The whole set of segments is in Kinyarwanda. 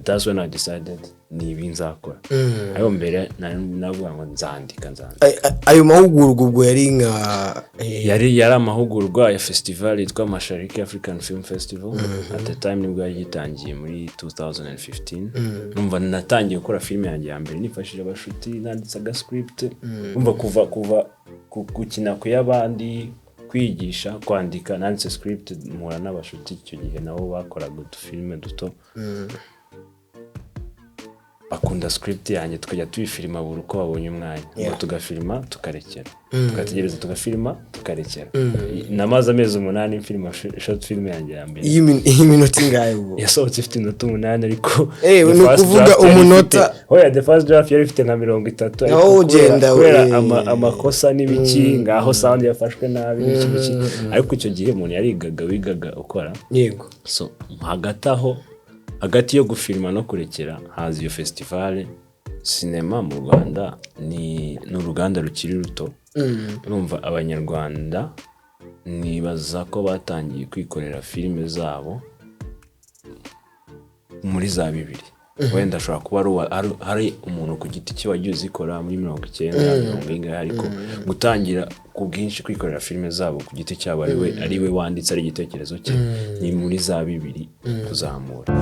That's when I decided ni ibi nzakora. Ariko mbere nari navuga ngo nzandika, nzandika. Ayo mahugurwa ubwo yari nka Yari amahugurwa ya festival yitwa Mashariki African Film Festival. At the time nibwo yari gitangiye muri 2015. Numva natangiye gukora filime yanjye ya mbere nifashishije abashuti, nanditse aga script. Numva kuva gukina ku y'abandi, kwigisha kwandika, nanditse script, mpura n'abashuti icyo gihe nabo bakoraga udufilime duto, bakunda script yanjye, tukajya tuyifilima buri uko babonye umwanya. Ngo tugafilima, tukarekera, tugategereza, tugafilima, tukarekera. Namaze amezi 8 mfilima short film yanjye ya mbere. Y'iminota ingahe ubwo? Yasohotse ifite iminota 8, ariko Eh, the ni first ukuvuga draft yari umunota- oya, the first draft yari ifite nka 30, ariko Aho ugenda, kubera amakosa n'ibiki, ngaho sound yafashwe nabi n'iki n'iki. Ariko icyo gihe umuntu yarigaga, wigaga ukora. So hagati aho, hagati yo gufilima no kurekera, haza iyo festival. Sinema mu Rwanda ni uruganda rukiri ruto. Urumva, Abanyarwanda nibaza ko batangiye kwikorera filime zabo muri za 2000. Wenda ashobora kuba hari umuntu ku giti cye wagiye uzikora muri 90, mirongo ingahe, ariko gutangira ku bwinshi kwikorera filime zabo ku giti cyabo, ari we wanditse, ari igitekerezo cye, ni muri za 2000 kuzamura.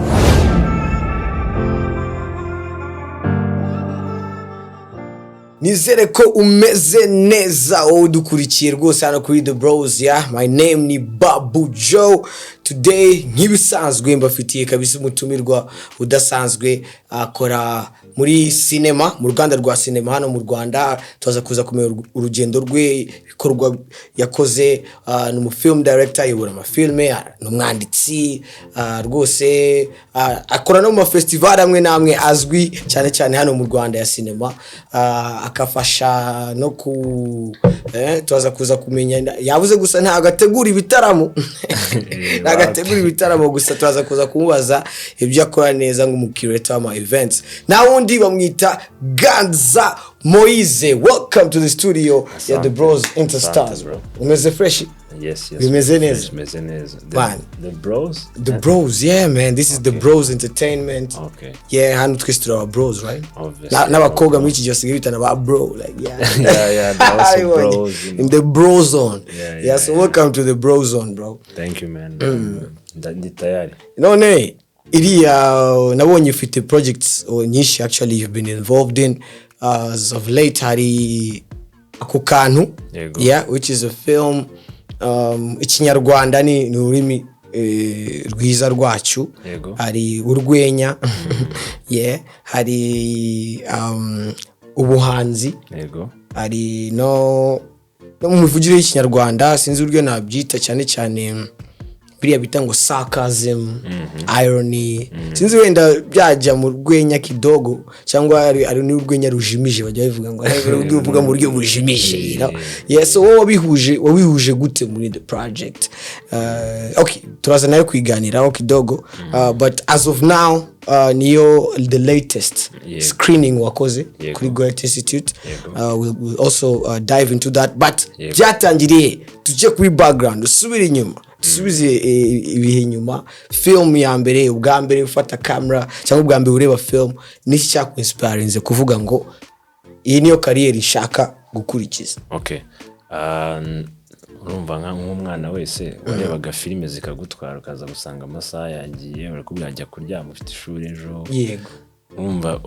Nizere ko umeze neza, wowe udukurikiye rwose hano kuri The Bros. Ya, my name ni Babu Joe. Today nk'ibisanzwe mbafitiye kabisa umutumirwa udasanzwe, akora muri sinema, mu ruganda rwa sinema hano mu Rwanda. Tuza kuza kumenya urugendo rwe, ibikorwa yakoze. Ni umufilm director, ayobora amafilme, ni umwanditsi, rwose akora no mu mafestival amwe n'amwe azwi cyane cyane hano mu Rwanda ya sinema, akafasha no ku tuza kuza kumenya. Yavuze gusa ntabwo ategura ibitaramo, ntabwo ategura ibitaramo gusa. Turaza kuza kumubaza ibyo akora neza nk'umukireta w'ama events. Nta wundi, bamwita Ganza Moise. Welcome to the studio ya The Bros Interstars. Asante, bro. Umeze fresh? Yes. Bimeze neza? Bimeze neza. Man. The Bros. The Bros, yeah man, this is The Bros Entertainment. Yeah, hano twese turi aba bros, right? Obviously. N'abakobwa muri iki gihe basigaye bitana ba bro, like, yeah. Yeah, they're also bros, you know. In the bro zone. Yeah, So yeah. welcome to the bro zone, bro. Thank you, man. Ndi tayari. None iriya nabonye ufite projects nyinshi actually you've been involved in as of late. Hari Ako Kantu, yeah, which is a film. Ikinyarwanda ni ururimi rwiza rwacu. Hari urwenya, yeah, hari ubuhanzi, hari no mu mivugire y'Ikinyarwanda, sinzi uburyo nabyita, cyane cyane biriya bita ngo sarcasm, irony. Sinzi wenda byajya mu rwenya kidogo cyangwa ari n'urwenya rujimije. Bajya babivuga ngo ari uvuga mu buryo bujimije, you know? Yeah, so wowe wabihuje gute muri the project? Okay, turaza nayo kuyiganiraho kidogo, but as of now niyo the latest screening wakoze kuri Goethe Institute. We'll also dive into that, but byatangiriye, tujye kuri background, usubire inyuma, dusubize ibihe inyuma. Film ya mbere, ubwa mbere ufata camera cyangwa ubwa mbere ureba film, niki cyakwinspirinze kuvuga ngo iyi niyo career nshaka gukurikiza? Okay. Urumva nk'umwana wese warebaga filime zikagutwara, ukaza gusanga amasaha yagiye, barakubwira jya kuryama ufite ishuri ejo. Urumva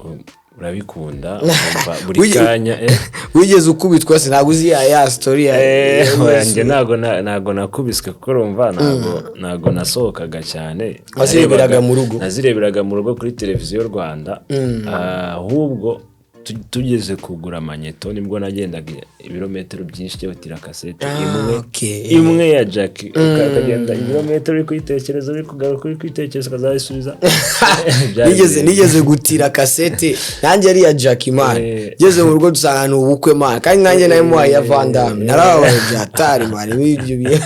urabikunda, urumva buri kanya. Wigeze ukubitwa se? Ntabwo uzi ya story ya Oya, njye ntabwo nakubiswe, kuko urumva ntabwo nasohokaga cyane. Wazireberaga mu rugo? Nazireberaga mu rugo kuri Televiziyo Rwanda. Ahubwo tugeze kugura magnéto nibwo nagendaga ibirometero byinshi cyo gutira kasete imwe, imwe ya Jackie, ukagenda ibirometero uri kuyitekereza, uri kugaruka uri kuyitekereza, ukazayisubiza. Byari Nigeze birebire. Nigeze gutira kasete nanjye ari iya Jackie, man. Ngeze mu rugo dusanga ni ubukwe, man, kandi nanjye nari muhaye ya Van Damme. Narababaye byatari, man, ibyo bihe.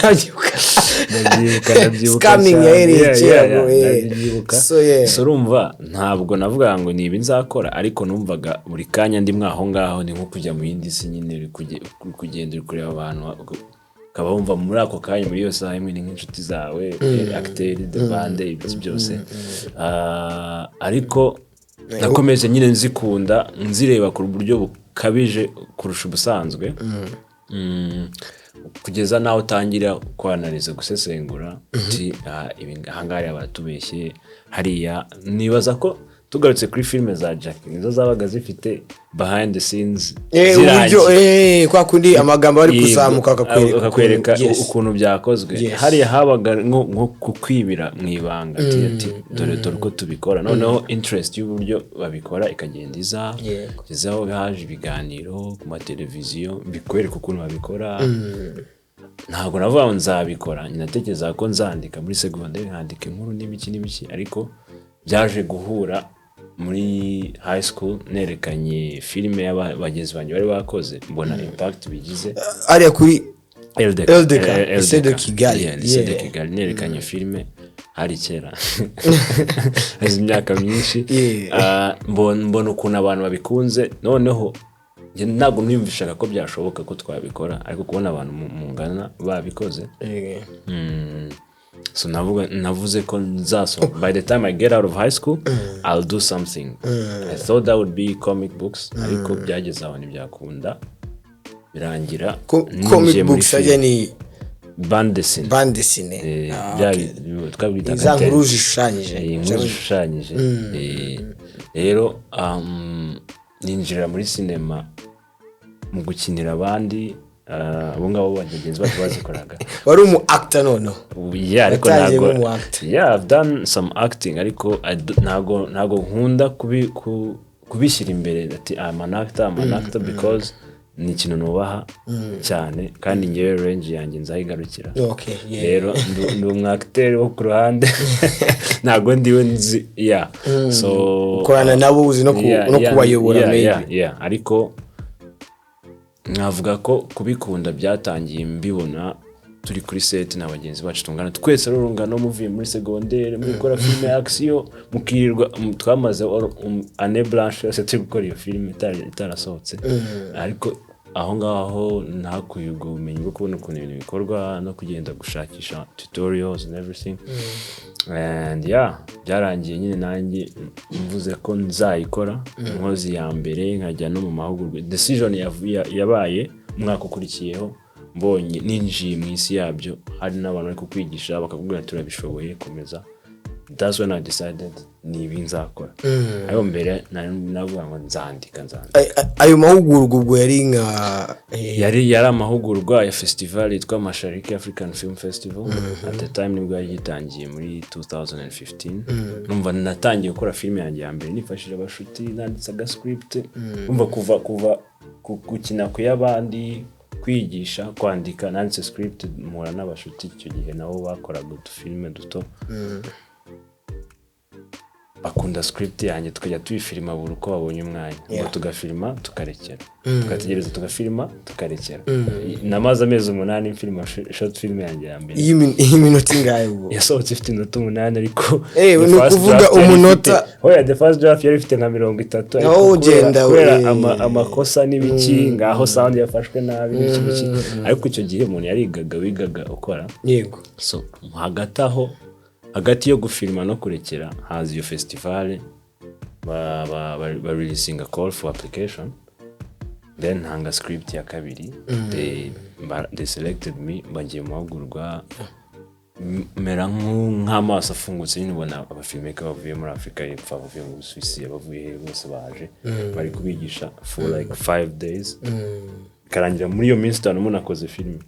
Ndabyibuka Scamming cyane. yahereye kera, bro, Yeah, ndabyibuka. So, yeah. So urumva ntabwo navuga ngo ni ibi nzakora, ariko numvaga buri kanya ndi mwaho ngaho, ni nko kujya mu yindi si nyine, uri kugenda uri kureba abantu. Ukaba wumva muri ako kanya, muri iyo saha imwe, ni nk'inshuti zawe, acteur de bande, ibiki byose. Ariko nakomeje nyine nzikunda, nzireba ku buryo bukabije kurusha ubusanzwe, kugeza n'aho utangira kwanariza, gusesengura uti: "Ah, ibi ahangaha baratubeshye hariya." Nibaza ko tugarutse kuri filime za Jackie, nizo zabaga zifite behind the scenes uburyo zirangiye. Kwa kundi amagambo ari kuzamuka akakwereka akakwereka ukuntu ukuntu byakozwe. Hariya habaga nko kukwibira mu ibanga, ati dore dore uko tubikora. Noneho interest y'uburyo babikora ikagenda iza, kugeza aho haje ibiganiro ku mateleviziyo bikwereka ukuntu babikora. Ntabwo navuga ngo nzabikora, natekereza ko nzandika muri segonderi, nkandika inkuru n'ibiki n'ibiki, ariko byaje guhura muri high school nerekanye filime y'abagenzi banjye bari bakoze, mbona impact bigize. Hariya kuri LDK. LDK, Lycée Lycée de Kigali. Yeah, Lycée de Kigali, nerekanye filime, hari kera, hashize imyaka myinshi. Mbona ukuntu abantu babikunze. Noneho njye ntabwo niyumvishaga ko byashoboka ko twabikora, ariko kubona abantu mungana babikoze, so navuga, navuze ko nzasohoka, by the time I get out of high school I'll do something. I thought that would be comic books, ariko byageze aho ntibyakunda, birangira ninjiye comic muri books ajya film. Ni Bande dessinée. Bande dessinée. Bya twabwitaga za content. nkuru zishushanyije. Inkuru zishushanyije. Rero ninjira muri sinema mu gukinira abandi, abo ngabo bagenzi bacu bazikoraga. Wari umu actor noneho? Yeah, ariko Watangiye ntabwo nk'umu actor. Yeah, I've done some acting, ariko ntabwo nkunda kubishyira imbere ati I'm an actor, I'm an actor, because ni ikintu nubaha cyane, kandi ngewe range yanjye nzayigarukira. Rero ndi umu acteur wo ku ruhande, ntabwo ndiwe nzi, yeah, so Ukorana nabo, uzi no no kubayobora, maybe. Yeah. Ariko nkavuga ko kubikunda byatangiye mbibona turi kuri set na bagenzi bacu tungana, twese ari urungano, muvuye muri segondere muri gukora filime ya action, mukirirwa twamaze année blanche yose turi gukora iyo filime itarasohotse. Ariko aho ngaho nahakuye ubwo bumenyi bwo kubona ukuntu ibintu bikorwa no kugenda gushakisha tutorials and everything. And yeah, byarangiye nyine nanjye mvuze ko nzayikora, nkozi ya mbere, nkajya no mu mahugurwa. Decision yabaye umwaka ukurikiyeho, mbonye ninjiye mu isi yabyo, hari n'abantu bari kukwigisha bakakubwira turabishoboye, komeza. That's when I decided ni ibi nzakora. Ariko mbere nari navuga ngo nzandika, nzandika. Ayo mahugurwa ubwo yari nka Yari amahugurwa ya festival yitwa Mashariki African Film Festival. At the time nibwo yari gitangiye muri 2015. Numva natangiye gukora filime yanjye ya mbere nifashishije abashuti, nanditse agascript. Numva kuva gukina ku y'abandi, kwigisha kwandika, nanditse script, mpura n'abashuti icyo gihe nabo bakoraga udufilime duto, bakunda script yanjye, tukajya tuyifilima buri uko babonye umwanya, ngo tugafilima tukarekera, tugategereza, tugafilima tukarekera. Namaze amezi 8 mfilima short film yanjye ya mbere. Y'iminota ingahe ubwo? Yasohotse ifite iminota 8, ariko Ni ukuvuga umunota. Oya, the first draft yari ifite nka 30, ariko Aho ugenda, kubera amakosa n'ibiki, ngaho sound yafashwe nabi n'ibiki n'ibiki. Ariko icyo gihe umuntu yarigaga, wigaga ukora. So hagati aho, hagati yo gufilima no kurekera, haza iyo festival, ba releasinga call for application, then ntanga script ya kabiri. They selected me, bagiye mu mahugurwa. Mera nk'amaso afungutse nyine, ubona abafilmmaker bavuye muri Afurika y'Epfo, bavuye mu Busuwisi, abavuye he bose baje, bari kubigisha for like 5 days, bikarangira muri iyo minsi 5 munakoze filime.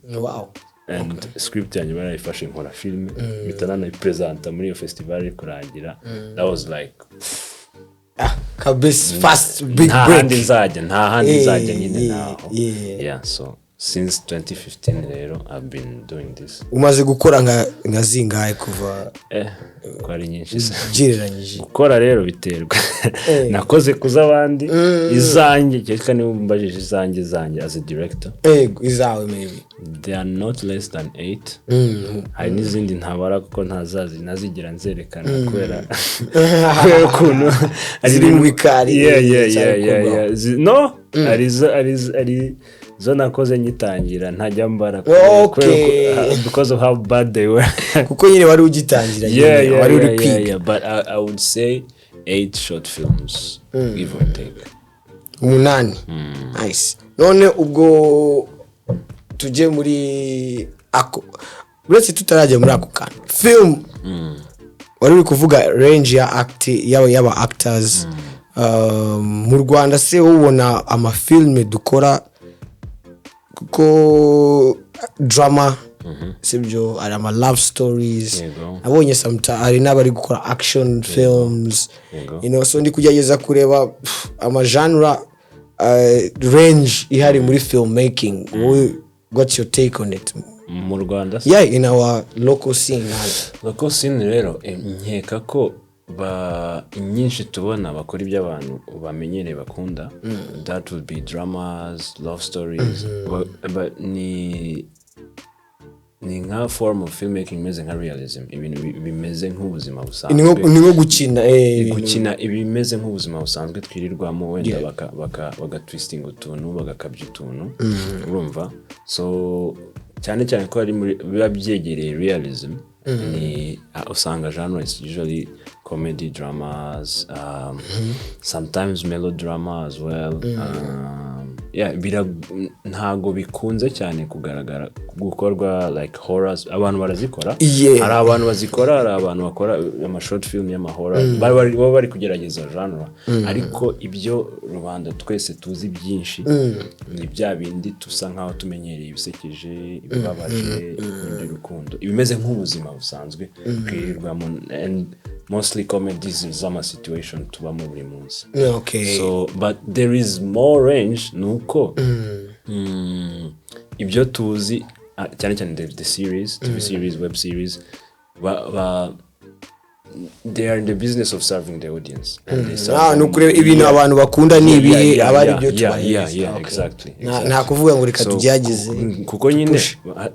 And script yanjye barayifashe, nkora filime, mpita nanayipresenta muri iyo festival iri kurangira. That was like Ah, kabisa, fast big nta break. handi nzajya, nta handi nzajya nyine, naho. Yeah, so since 2015 rero I've been doing this. Umaze gukora nka zingahe kuva Ko ari nyinshi se? Ugereranyije. Gukora rero biterwa. Nakoze ku z'abandi, izanjye, kereka niba umbajije izanjye as a director. Ego, izawe maybe. They are not less than eight. Hari n'izindi ntabara kuko ntazazi, ntazigera nzerekana kubera ukuntu ari Ziri mu ibintu bikari, Yeah. No, hari Zo nakoze ngitangira ntajya mbara because of how bad they were. Kuko nyine wari ugitangira nyine, wari uri kwiga. Yeah. But I would say eight short films, give or take. 8. Nice. None ubwo tujye muri ako, uretse tutarajya muri ako kantu, film wari uri kuvuga, range ya act yaba actors mu Rwanda se, wowe ubona amafilme dukora, kuko drama, sibyo, hari ama love stories, nabonye hari n'abari gukora action films, so ndi kugerageza kureba ama genre, range ihari muri filmmaking. Wowe, what's your take on it? Mu Rwanda se? Yeah, in our local scene hano. Local scene rero, nkeka ko ba inyinshi tubona bakora ibyo abantu bamenyereye bakunda. That would be dramas, love stories. But ni nka form of filmmaking imeze nka realism, ibintu bimeze nk'ubuzima busanzwe. Ni nko gukina Gukina ibimeze nk'ubuzima busanzwe twirirwamo, wenda bagatwistinga utuntu, bagakabya utuntu, urumva? So cyane cyane ko ari muri biba byegereye realism, ni usanga genre is usually comedy, dramas, sometimes melodrama as well. Yeah, ntago bikunze cyane kugaragara gukorwa like horrors. Abantu barazikora, hari abantu bazikora, hari abantu bakora ama short film y'amahorror, baba bari kugerageza genre, ariko ibyo rubanda twese tuzi byinshi ni bya bindi tusa nkaho tumenyereye, ibisekeje, ibibabaje, iby'urukundo, ibimeze nk'ubuzima busanzwe twirirwamo, and mostly comedies z'ama situation tubamo buri munsi. So, but there is more range, ni uko ibyo tuzi, cyane cyane the series, TV series, web series, they are in the business of serving the audience and they serve Ah, ni them. ukureba ibintu abantu bakunda ni ibihe, aba ari byo tubahereza. Nta kuvuga ngo reka tugerageze. Kuko nyine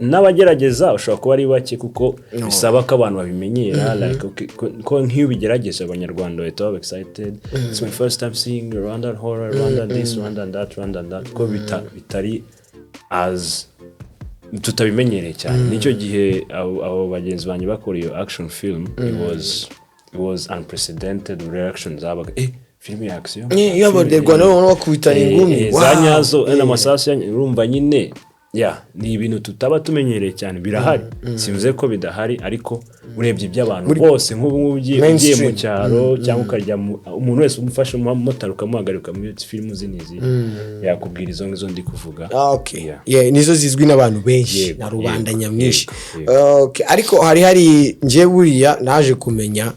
n'abagerageza ushobora kuba ari bake, kuko bisaba ko abantu babimenyera, like, okay, ko nk'iyo ubigerageje Abanyarwanda bahita baba excited: "It's my first time seeing Rwandan horror, Rwandan this, Rwandan that, Rwandan that," ko bitari as tutabimenyereye cyane. Nicyo gihe abo bagenzi banjye bakora iyo action film, it was unprecedented reaction zabaga, filime ya action. Iyo Abanyarwanda babona bakubitana ingumi. Za nyazo, n'amasasu urumva nyine ya ni ibintu tutaba tumenyereye cyane. Birahari, simvuze ko bidahari, ariko urebye iby'abantu bose, nk'ubu ngubu ugiye mu Mainstream. cyaro cyangwa ukajya mu, umuntu wese umufashe, umumotari ukamuhagarika muri filime uzi n'izi, yakubwira izo ngizo ndi kuvuga. Ah, okay. Yeah. Yeah, nizo zizwi n'abantu benshi na rubanda nyamwinshi. Okay. Ariko hari njye buriya naje kumenya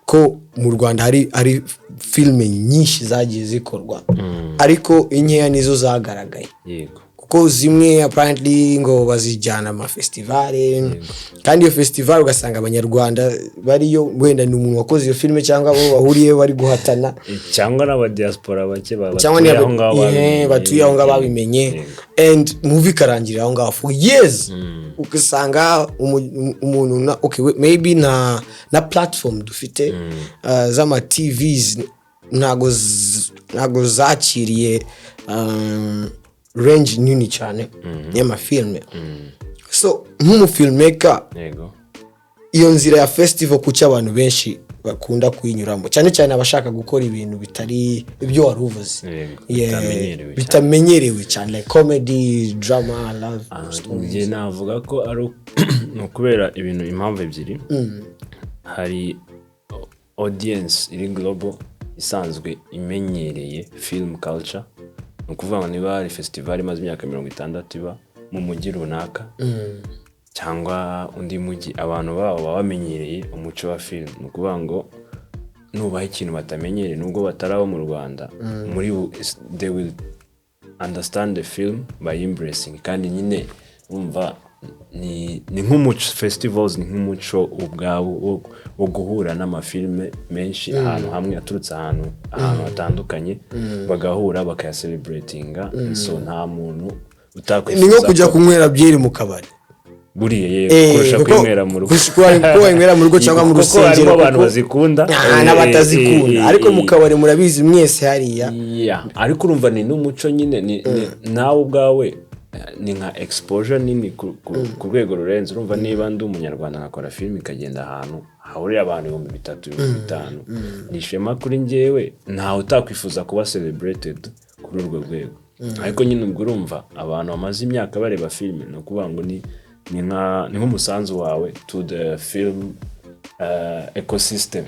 ko mu Rwanda hari filime nyinshi zagiye zikorwa, ariko inkeya nizo zagaragaye, kuko zimwe apparently ngo bazijyana amafestival, kandi iyo festival ugasanga Abanyarwanda bariyo wenda ni umuntu wakoze iyo filime cyangwa abo bahuriye bari guhatana, Cyangwa n'abadiaspora bake cyangwa batuye aho ngaho babimenye. Batuye aho ngaho babimenye, and movie ikarangirira aho ngaho for years. Ugasanga umuntu okay, maybe na platform dufite z'ama TVs ntago zakiriye range nini cyane y'amafilme. So nk'umufilmmaker, iyo nzira ya festival, kuki abantu benshi bakunda kuyinyuramo, cyane cyane abashaka gukora ibintu bitari ibyo wari uvuze? Bitamenyerewe cyane. Bitamenyerewe cyane, like comedy, drama, love stories. Njye navuga ko ari ni ukubera ibintu, impamvu ebyiri. Hari audience iri global isanzwe imenyereye film culture. Ni ukuvuga ngo niba hari festival imaze imyaka 60 iba mu mujyi runaka cyangwa undi mujyi, abantu babo baba bamenyereye umuco wa film. Ni ukuvuga ngo nubaha ikintu batamenyereye, nubwo batari abo mu Rwanda, muri they will understand the film by embracing. Kandi nyine umva, ni nk'umuco, festivals ni nk'umuco ubwawo wo guhura n'amafilme menshi ahantu hamwe, aturutse ahantu hatandukanye, bagahura bakayacelebratinga. So nta muntu Ni utakwifuza nko kujya ko kunywera byeri mu kabari. Buriya yego, kurusha kwinywera mu rugo. Kurusha kuba wayinywera mu rugo cyangwa mu Kuko rusengero, harimo abantu bazikunda, n'abatazikunda, ariko mu kabari murabizi mwese hariya. Yeah. Ariko urumva ni n'umuco nyine, ni nawe ubwawe, ni nka exposure nini ku rwego rurenze. Urumva niba ndi Umunyarwanda nkakora filime ikagenda ahantu hahurira abantu 3000, 5000, ni ishema kuri njyewe. Ntawe utakwifuza kuba celebrated kuri urwo rwego. Ariko nyine ubwo urumva abantu bamaze imyaka bareba filime, ni ukuvuga ngo ni nk'umusanzu wawe to the film ecosystem.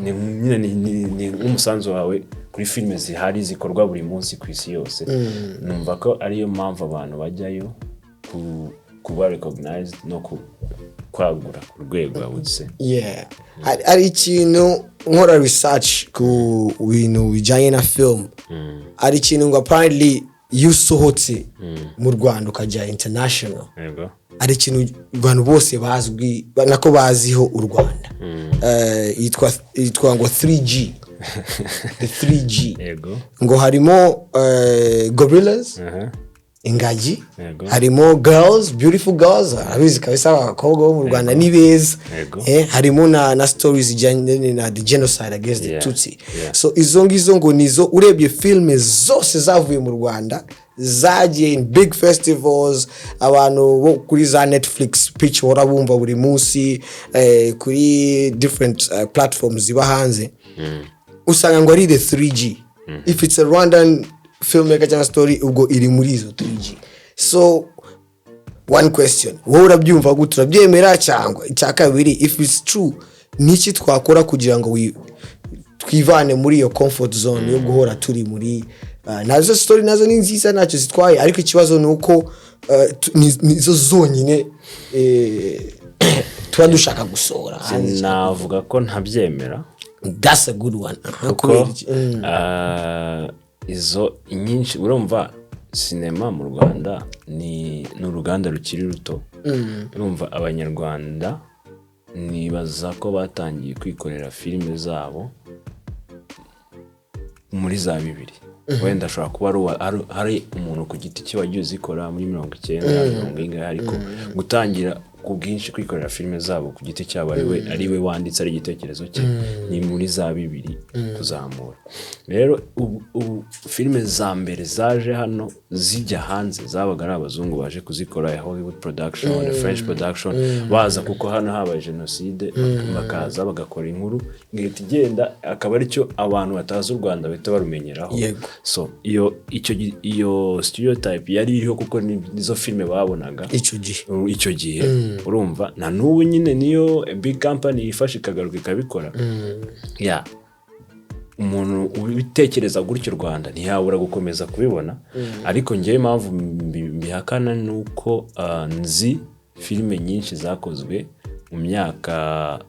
Ni nyine ni nk'umusanzu wawe kuri filime zihari zikorwa buri munsi ku isi yose. Numva ko ariyo mpamvu abantu bajyayo kuba recognized no kwagura ku rwego, I would say. Yeah. Hari ikintu nkora research ku bintu bijyanye na film, hari ikintu ngo apparently iyo usohotse mu Rwanda ukajya international, hari ikintu abantu bose bazwi nako baziho u Rwanda. Yitwa ngo 3G, the 3G. Ngo harimo gorillas, ingagi, harimo girls, beautiful girls, arabizi kabisa, abakobwa bo mu Rwanda ni beza. Harimo na stories zijyanye na the genocide against the Tutsi. So izo ngizo ngo nizo urebye filime zose zavuye mu Rwanda zagiye in big festivals, abantu bo kuri za Netflix pitch bahora bumva buri munsi, kuri different platforms ziba hanze, usanga ngo ari the 3G. If it's a Rwandan filmmaker cyangwa story, ubwo iri muri izo 3G. So one question: wowe urabyumva gute? Urabyemera? Cyangwa icya kabiri, if it's true, niki twakora kugira ngo twivane muri iyo comfort zone yo guhora turi muri nazo story? Nazo ni nziza, ntacyo zitwaye, ariko ikibazo ni uko nizo zonyine tuba dushaka gusohora hanze. Navuga ko ntabyemera. That's a good one. Aha, Kuko kubera iki? Izo nyinshi, urumva sinema mu Rwanda ni uruganda rukiri ruto. Urumva Abanyarwanda nibaza ko batangiye kwikorera filime zabo muri za 2000. Wenda ashobora kuba hari umuntu ku giti cye wagiye uzikora muri 90, mirongo ingahe, ariko gutangira ku bwinshi kwikorera filime zabo ku giti cyabo, ari we wanditse, ari igitekerezo cye, ni muri za 2000 kuzamura. Rero ubu filime za mbere zaje hano zijya hanze zabaga ari abazungu baje kuzikora, ya Hollywood production, French production, baza kuko hano habaye jenoside, bakaza bagakora inkuru igahita igenda, akaba aricyo abantu batazi u Rwanda bahita barumenyeraho. So iyo stereotype yari iriho kuko nizo filime babonaga icyo gihe. Icyo gihe. Urumva na n'ubu nyine niyo big company yifashe ikagaruka ikabikora, ya umuntu ubitekereza gutyo u Rwanda ntiyabura gukomeza kubibona. Ariko ngewe impamvu mbihakana ni uko nzi filime nyinshi zakozwe mu myaka,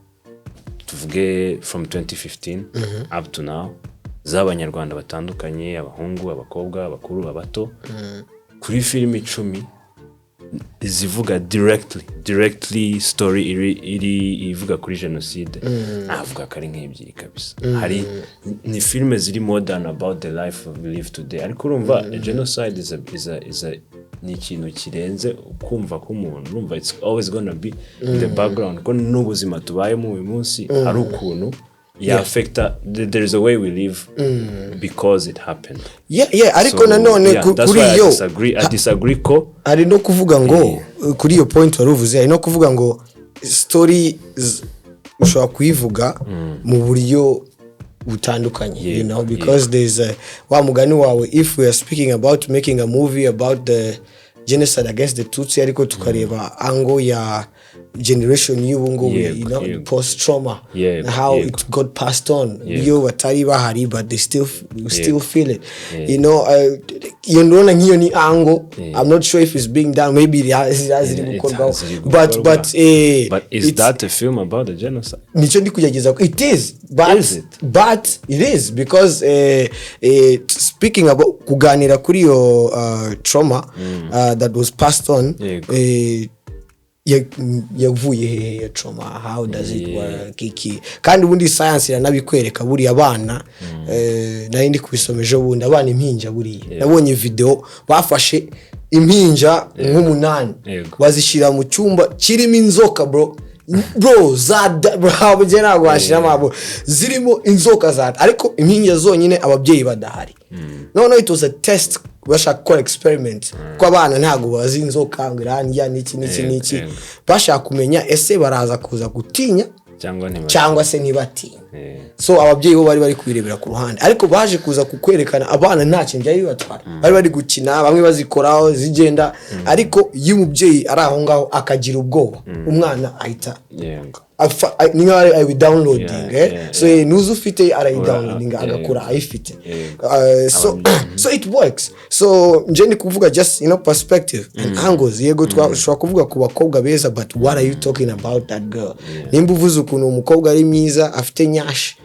tuvuge from 2015 up to now, z'Abanyarwanda batandukanye, abahungu, abakobwa, abakuru, abato. Kuri filime 10 zivuga directly story iri ivuga kuri jenoside, navuga ko ari nk'ebyiri kabisa. Hari ni filime ziri modern about the life we live today, ariko urumva genocide is a ni ikintu kirenze kumva k'umuntu. Urumva it's always gonna be in the background, ko n'ubuzima tubayemo uyu munsi hari ukuntu ya-affecta, there is a way we live because it happened. Yeah, ariko nanone kuri iyo I disagree ko hari no kuvuga ngo kuri iyo point wari uvuze, hari no kuvuga ngo story ushobora kuyivuga mu buryo butandukanye, because there's a wa mugani wawe, if we are speaking about making a movie about the genocide against the Tutsi, ariko tukareba angle ya generation y'ubu ngubu, post trauma, how it got passed on, iyo batari bahari, but they still feel it. Iyo ndabona nk'iyo ni angle. I'm not sure if it's being done, maybe it has, ziri gukorwaho, ziri but gukorwa. But But is that a film about the genocide? Nicyo ndi kugerageza. It is, but Is it? But it is because speaking about kuganira kuri iyo trauma that was passed on, yavuye hehe iyo trauma? How does it work? Iki kandi ubundi science iranabikwereka. Buriya abana, nari ndi kubisoma ejo bundi, abana impinja, buriya nabonye video bafashe Impinja nk'umunani bazishyira mu cyumba kirimo inzoka, bro. Bro, za bro, njye ntabwo washyiramo abo zirimo inzoka za, ariko impinja zonyine, ababyeyi badahari. Noneho it was a test, bashaka gukora experiment, kuko abana ntabwo bazi inzoka ngo irandya n'iki n'iki n'iki. Bashaka kumenya ese baraza kuza gutinya cyangwa ntiba cyangwa se ntibatinye. So ababyeyi bo bari kubirebera ku ruhande, ariko baje kuza kukwerekana abana nta kintu byari bibatwara, bari gukina, bamwe bazikoraho zigenda, ariko iyo umubyeyi ari aho ngaho akagira ubwoba, umwana ahita ni nkaho ari downloading. So nuza ufite arayidownloadinga, agakura ayifite. So it works. So nje ndi kuvuga just perspective and angles. Yego, ushobora kuvuga ku bakobwa beza, but what are you talking about that girl? Nimba uvuze ukuntu umukobwa ari mwiza, afite nyashi,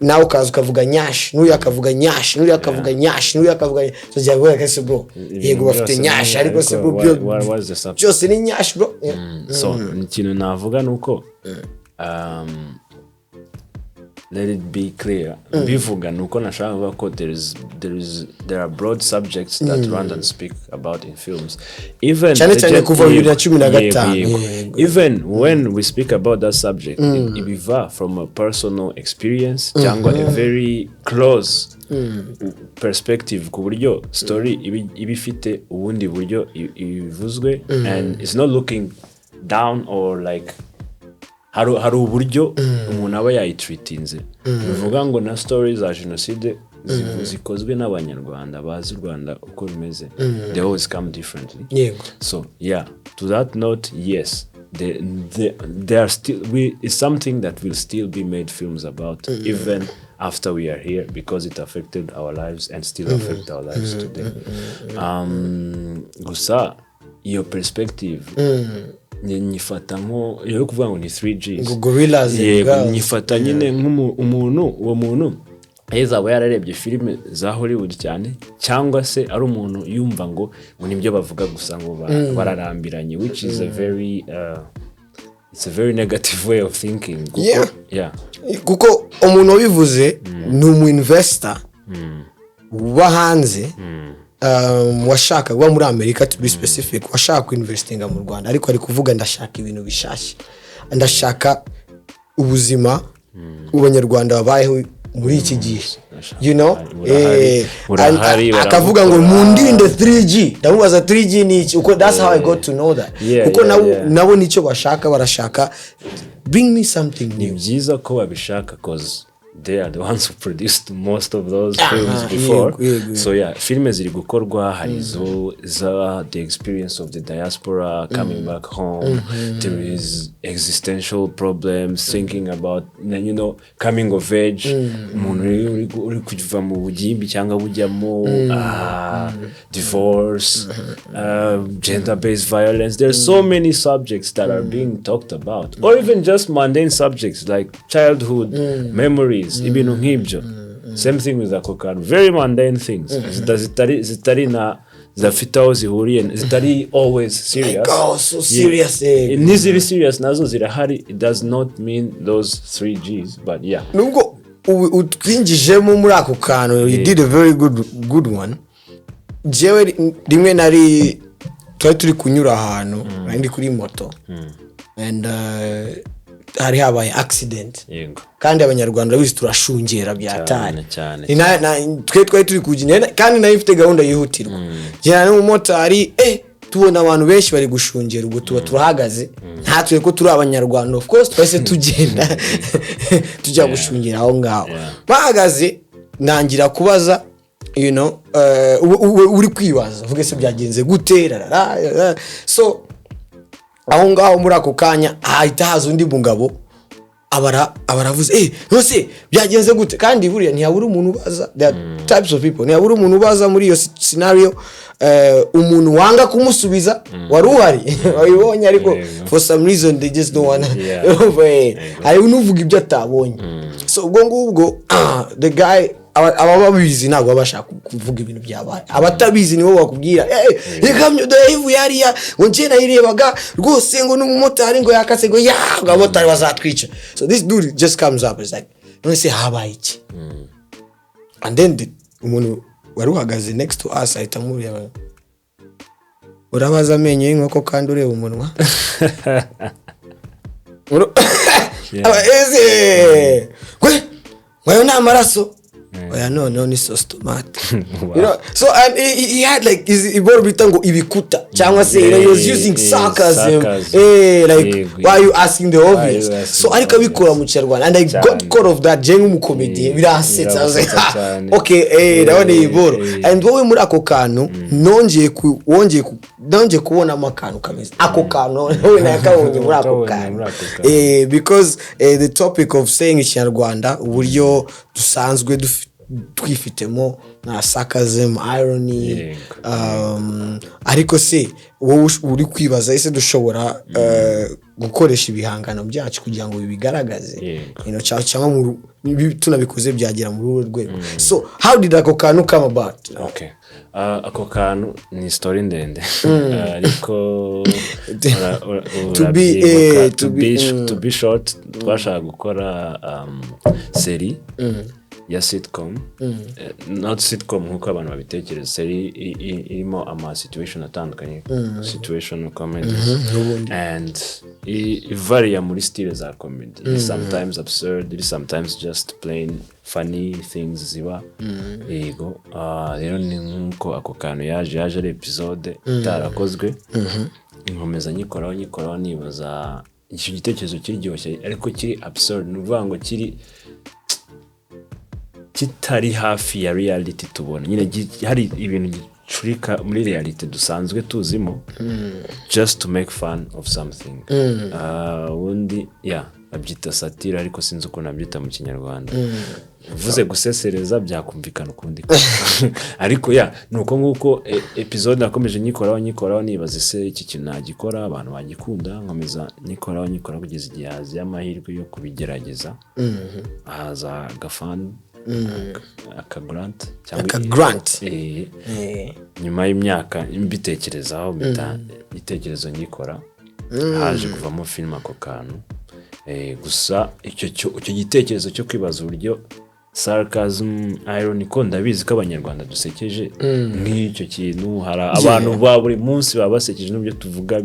nawe ukaza ukavuga nyashi, n'uyu akavuga nyashi, n'uyu akavuga nyashi, n'uyu akavuga, so jya kuvuga se, bro, yego bafite byose nyashi, ariko se bro, what's the subject? Byose ni nyashi, bro. Yeah. So ikintu navuga ni uko let it be clear, mbivuga ni uko nashaka kuvuga ko there are broad subjects that Rwandans speak about in films, even Cyane cyane kuva 2015. Yego. Even when we speak about that subject, ibiva from a personal experience cyangwa a very close perspective, ku buryo story iba ifite ubundi buryo ivuzwe, and it's not looking down or like hari uburyo umuntu aba yayitreatinze. Bivuga ngo na story za jenoside zikozwe n'Abanyarwanda bazi u Rwanda uko rumeze, they always come differently. So yeah, to that note, yes, they are still we it's something that will still be made films about even after we are here, because it affected our lives and still affect our lives today. Gusa iyo perspective nyifata nko yo kuvuga ngo ni 3Gs. Ngo gorillas and Yego. girls. Nyifata nyine nk'umuntu, uwo muntu yaba yararebye filime za Hollywood cyane, cyangwa se ari umuntu yumva ngo nibyo bavuga gusa, ngo bararambiranye, which is a very it's a very negative way of thinking, kuko yeah. Kuko umuntu wabivuze ni umu investor uba hanze, washaka kuba muri Amerika, to be specific, washaka kuinvestinga mu Rwanda, ariko ari kuvuga: "Ndashaka ibintu bishasha, ndashaka ubuzima Abanyarwanda babayeho muri iki gihe." Burahari, burahari, Akavuga ngo barabukora. "Mundinde 3G." Ndamubaza 3G ni iki? Uko that's how I got to know that, kuko nabo nicyo bashaka, barashaka "Bring me something Ni new." byiza ko babishaka, 'cause they are the ones who produced most of those films before. Yego, yego. So yeah, filime ziri gukorwa, hari izo za the experience of the diaspora coming back home, there is existential problems, thinking about coming of age, umuntu uri kuva mu bugimbi cyangwa bujyamo, divorce, gender based violence. There's so many subjects that are being talked about, or even just mundane subjects like childhood memories, ibintu nk'ibyo. Same thing with ako kantu, very mundane things zitari na zidafite aho zihuriye, zitari always serious. Oh, so serious, eh. N'iziri serious nazo zirahari. It does not mean those three Gs, but yeah. Nubwo ubu utwinjijemo muri ako kantu, you did a very good one. Jewe rimwe nari twari turi kunyura ahantu, nari ndi kuri moto and hari habaye accident. Kandi Abanyarwanda urabizi, turashungera byatari. Cyane, cyane. Ni twe twari turi kugenda kandi nayo ifite gahunda yihutirwa, njyana n'umumotari, tubona abantu benshi bari gushungera, ubwo tuba turahagaze ntatwe ko turi Abanyarwanda, of course twahise tugenda tujya gushungera aho ngaho. Bahagaze, ntangira kubaza, uri kwibaza uvuge se byagenze gute, rarara, rarara. So aho ngaho muri ako kanya hahita haza undi mugabo, abaravuze: "Nose byagenze gute?" Kandi buriya ntihabura umuntu ubaza. There are types of people. Ntihabura umuntu ubaza muri iyo scenario, umuntu wanga kumusubiza wari uhari wabibonye, ariko for some reason they just don't wanna. Urumva, hari n'uvuga ibyo atabonye. So ubwo ngubwo the guy, aba babizi ntabwo baba bashaka kuvuga ibintu byabaye, abatabizi nibo bakubwira: "Ikamyo dore ivuye hariya," ngo njye nayirebaga rwose, ngo n'umumotari ngo yakase, ngo ya ngo abamotari bazatwica. So this dude just comes up, is like, "None se habaye iki?" And then umuntu wari uhagaze next to us ahita amureba. Urabaza amenyo y'inkoko kandi ureba umunwa. Ese we ngo ayo ni amaraso? Oya, noneho ni sauce tomate. So and he had like iboro bita ngo ibikuta cyangwa se he was using sarcasm. Sarcasm. Like, why are you asking the Why are obvious? you asking So the ariko abikora obvious? mu Kinyarwanda and I got caught of that. Je nk'umukomediye biransetsa. I was like, biragusetsa "Ah, cyane. okay, ndabona iyi boro." And wowe muri ako kantu nongeye kubonamo akantu kameze ako kantu, wowe nakabonye muri ako Wakabonye kantu. muri ako kantu. Because the topic of saying Ikinyarwanda, uburyo dusanzwe twifitemo nka sarcasm, irony, ariko se wowe uri kwibaza, ese dushobora gukoresha ibihangano byacu kugira ngo bibigaragaze? Cyangwa tunabikoze byagera muri uru rwego? So how did ako kantu come about? Okay. Ako kantu ni story ndende, ariko To be, urabyibuka, to be, to be short, twashaka gukora série ya sitcom. Not sitcom nk'uko abantu babitekereza, série irimo ama situation atandukanye, situation comedies, and ivariya muri style za comedy. Iri sometimes absurd, iri sometimes just plain funny things ziba. Yego. Rero ni nk'uko ako kantu yaje ari episode itarakozwe, nkomeza nyikoraho nyikoraho, nibaza icyo gitekerezo kiryoshye ariko kiri absurd, ni ukuvuga ngo kiri kitari hafi ya reality tubona nyine, hari ibintu gicurika muri reality dusanzwe tuzimo, just to make fun of something. Ubundi ya babyita satire, ariko sinzi ukuntu nabyita mu Kinyarwanda. Uvuze gusesereza byakumvikana ukundi, ariko ya ni uko nguko. Episode nakomeje nyikoraho nyikoraho, nibaza ese iki kintu nagikora abantu bagikunda? Nkomeza nyikoraho nyikoraho kugeza igihe haziye amahirwe yo kubigerageza, haza agafund, aka grant cyangwa Aka grant. Nyuma y'imyaka mbitekerezaho, mpita igitekerezo ngikora, haje kuvamo filime ako kantu. Gusa icyo gitekerezo cyo kwibaza uburyo sarcasm, irony, ko ndabizi ko Abanyarwanda dusekeje nk'icyo kintu, hari abantu ba buri munsi baba basekeje n'ibyo tuvuga,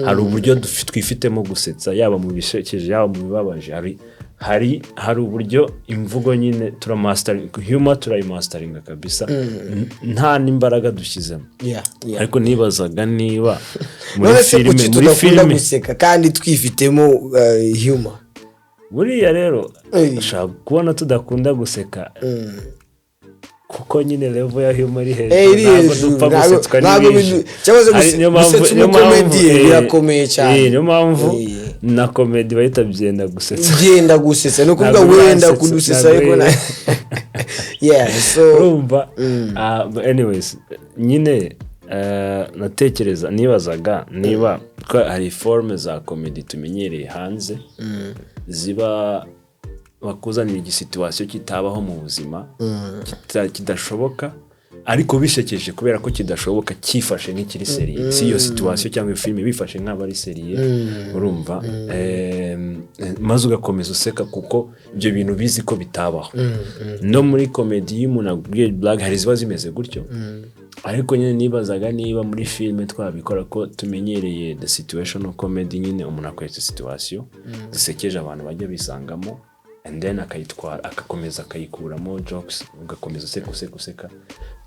hari uburyo twifitemo gusetsa, yaba mu bisekeje, yaba mu bibabaje, hari uburyo imvugo nyine turamasitaringa humor, turayimasitaringa kabisa, nta n'imbaraga dushyizemo. Ariko nibazaga niba muri None se filime kuki muri tudakunda filime guseka kandi twifitemo humor? Buriya rero ushobora kubona tudakunda guseka kuko nyine level ya humor iri hejuru. Iri Ntabwo hejuru. dupfa gusetswa Ntabwo n'ibije. Cyangwa se Niyo mpamvu gusetsa niyo mpamvu, umukomediye birakomeye cyane. Niyo mpamvu na comedy bahita byenda gusetsa. Byenda gusetsa, ni ukuvuga Ntabwo wenda biransetsa, kudusetsa, ntabwo ariko na yeah, so urumva. But anyways nyine natekereza, nibazaga niba ko hari forme za comedy tumenyereye hanze, ziba bakuzanira igisituation kitabaho mu buzima, kidashoboka, ariko bishekeje kubera ko kidashoboka, cyifashe nk'ikiri sérieux, si iyo situation cyangwa iyo filime bifashe nk'abo ari sérieux, urumva? Maze ugakomeza useka kuko ibyo bintu bizi ko bitabaho. No muri comedy, iyo umuntu akubwiye blague, hari ziba zimeze gutyo, ariko nyine nibazaga niba muri filime twabikora, ko tumenyereye the situational comedy nyine, umuntu akwereka situation zisekeje abantu bajya bisangamo, and then akayitwara, agakomeza akayikuramo jokes, ugakomeza useka useka useka.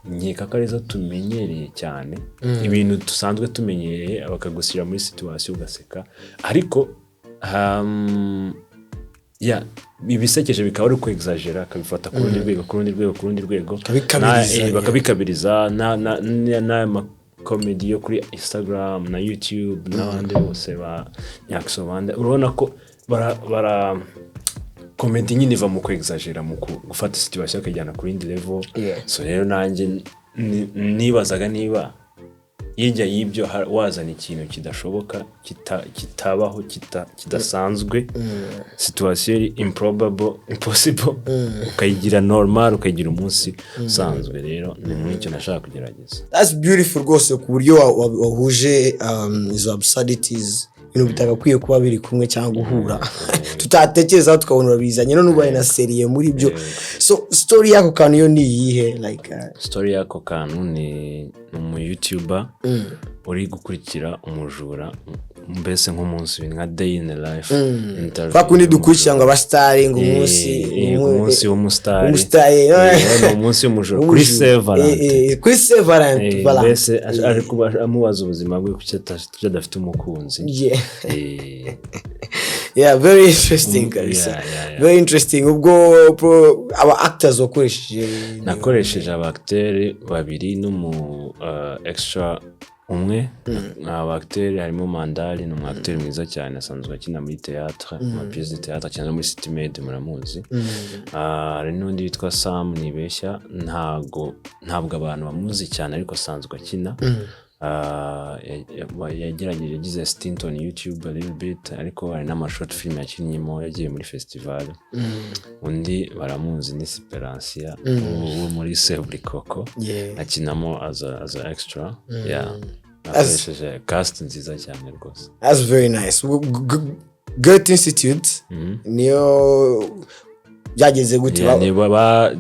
Nkeka ko arizo tumenyereye cyane, ibintu dusanzwe tumenyereye bakagushyira muri situation ugaseka, ariko ya ibisekeje bikaba ari ukwexagera, akabifata ku rundi rwego, ku rundi rwego, ku rundi rwego. Bakabikabiriza, Bakabikabiriza n'aya makomedi yo kuri Instagram na YouTube n'abandi bose ba Nyaxo bande, urabona ko bara comedy nyine iva mu kwexagera, mu gufata situation akajyana ku yindi level. So rero nanjye nibazaga niba hirya y'ibyo wazana ikintu kidashoboka, kitabaho, kidasanzwe, situation iri improbable, impossible, ukayigira normal, ukayigira umunsi usanzwe. Rero ni muri icyo nashaka kugerageza. That's beautiful rwose, ku buryo wahuje izo absurdities, ibintu bitagakwiye kuba biri kumwe cyangwa guhura, tutatekerezaho, tukabona urabizanye, none ubaye na sérieux muri byo. So story y'ako kantu yo ni iyihe? Like Story y'ako kantu ni Ni umu YouTuber uri gukurikira umujura, mbese nk'umunsi, nka day in the life interview. Kwa kundi dukurikira ngo abasitari, ngo umunsi umunsi w'umusitari. Umusitari. Ni umunsi w'umujura kuri Saint Valentin. Kuri Saint Valentin. Mbese ari kuba amubaza ubuzima bwe, kuki adafite umukunzi. Yeah, very interesting kabisa. Very interesting. Ubwo aba actors wakoresheje? Nakoresheje aba acteur babiri n'umu extra umwe. Aba acteur harimo Mandali, ni umu acteur mwiza cyane, asanzwe akina muri théâtre, mu pièce de théâtre, akina no muri City Maid, muramuzi. Hari n'undi witwa Sam Nibeshya, ntabwo abantu bamuzi cyane, ariko asanzwe akina. Yagerageje, yagize stint on YouTube a little bit, ariko hari n'ama short film yakinnyemo yagiye muri festival. Undi baramuzi ni Siperansiya wo muri Seburikoko, akinamo as a extra. Yeah, nakoresheje cast nziza cyane rwose. That's very nice. Goethe Institute niyo byageze gute? Yeah, ni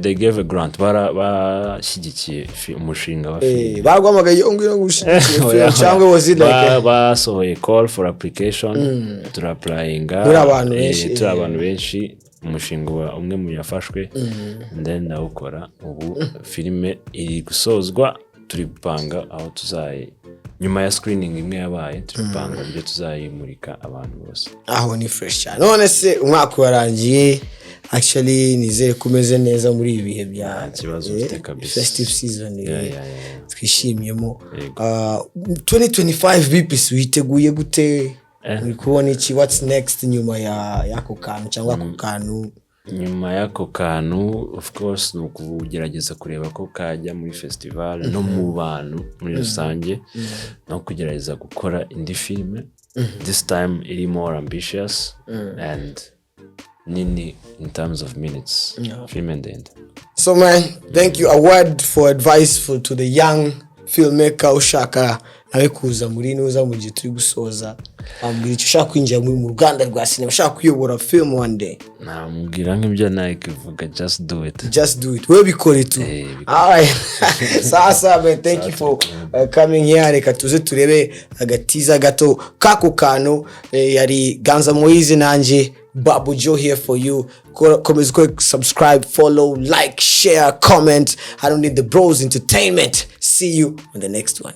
they gave a grant, bashyigikiye umushinga wa film. Baguhamagaye ngo ngwino ngushyigikire Oya, film, cyangwa was it like basohoye call for application, tura-applyinga. Muri abantu benshi, Turi abantu benshi, umushinga uba umwe mu yafashwe, and then ndawukora. Ubu filime iri gusozwa, turi gupanga aho tuzayi, nyuma ya screening imwe yabaye, turi gupanga uburyo tuzayimurika abantu bose. Aho ni fresh cyane. None se umwaka warangiye, actually nizere ko umeze neza muri ibi bihe bya Nta kibazo mfite kabisa. Festive season, twishimyemo. Yego. 2025 BPC witeguye gute? Uri kubona iki? What's next nyuma ya y'ako kantu cyangwa ako kantu? Nyuma y'ako kantu, of course, ni ukugerageza kureba ko kajya muri festival no mu bantu muri rusange, no kugerageza gukora indi filime, this time iri more ambitious and nini in terms of minutes, filime ndende. So man, thank you. A word for advice for to the young filmmaker ushaka nawe kuza muri nuza, mu gihe turi gusoza, wambwira icyo ushaka kwinjira muri mu ruganda rwa sinema, ushaka kuyobora film one day? Namubwira nk'ibyo Nike ivuga: "Just do it." Just do it. Wewe bikore tu. Bikore. Alright, sasa man, thank you for coming here. Reka tuze turebe agatiza gato kako kantu. Yari Ganza Moise, nanjye Babu Joe, here for you. Komeza ukore subscribe, follow, like, share, comment. I don't need the Bros Entertainment. See you on the next one.